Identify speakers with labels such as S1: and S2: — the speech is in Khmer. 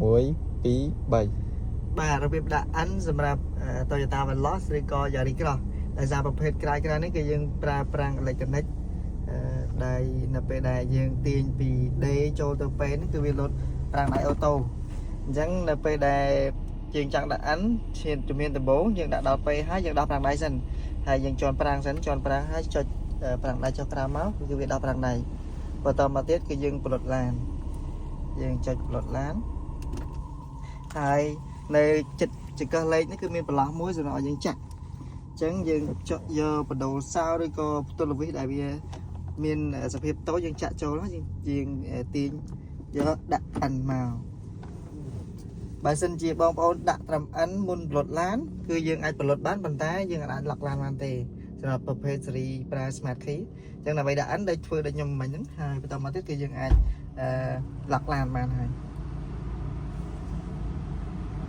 S1: 1 2 3
S2: បាទរបៀបដាក់ N សម្រាប់ Toyota Veloz ឬក៏ Yaris Cross ដោយសារប្រភេទក្រោយៗនេះគឺយើងប្រើប្រាំងអេឡិចត្រូនិកដែលនៅពេលដែលយើងទាញពី D ចូលទៅ P នេះគឺវាលោតហ្វ្រាំងដៃ auto អញ្ចឹងនៅពេលដែលយើងចង់ដាក់ N ឈានជំនាញដំបូងយើងដាក់ដល់ P ហើយយើងដោះហ្វ្រាំងដៃសិនហើយយើងជាន់ហ្វ្រាំងសិនជាន់ហ្វ្រាំងហើយចុចហ្វ្រាំងដៃចុះក្រោមមកគឺវាដោះហ្វ្រាំងដៃបន្តមកទៀតគឺយើងប្លុតឡានយើងចុចប្លុតឡានហើយនៅចិត្តចង្កឹះលេខនេះគឺមានប្រឡោះមួយសម្រាប់ឲ្យយើងចាក់អញ្ចឹងយើងចុចយកបដូលសោឬក៏ផ្ទុលវិសដែលវាមានសភាពតូចយើងចាក់ចូលហើយយើងយើងទាញយកដាក់ N មកបើសិនជាបងប្អូនដាក់ត្រឹម N មុនប្លុតឡានគឺយើងអាចប្លុតបានប៉ុន្តែយើងអាច lock ឡានបានទេសម្រាប់ប្រភេទស៊េរីប្រើ Smart Key អញ្ចឹងដើម្បីដាក់ N ដូចធ្វើដូចខ្ញុំមិញហ្នឹងហើយបន្តមកទៀតគឺយើងអាចអឺ lock ឡានបានហើយ។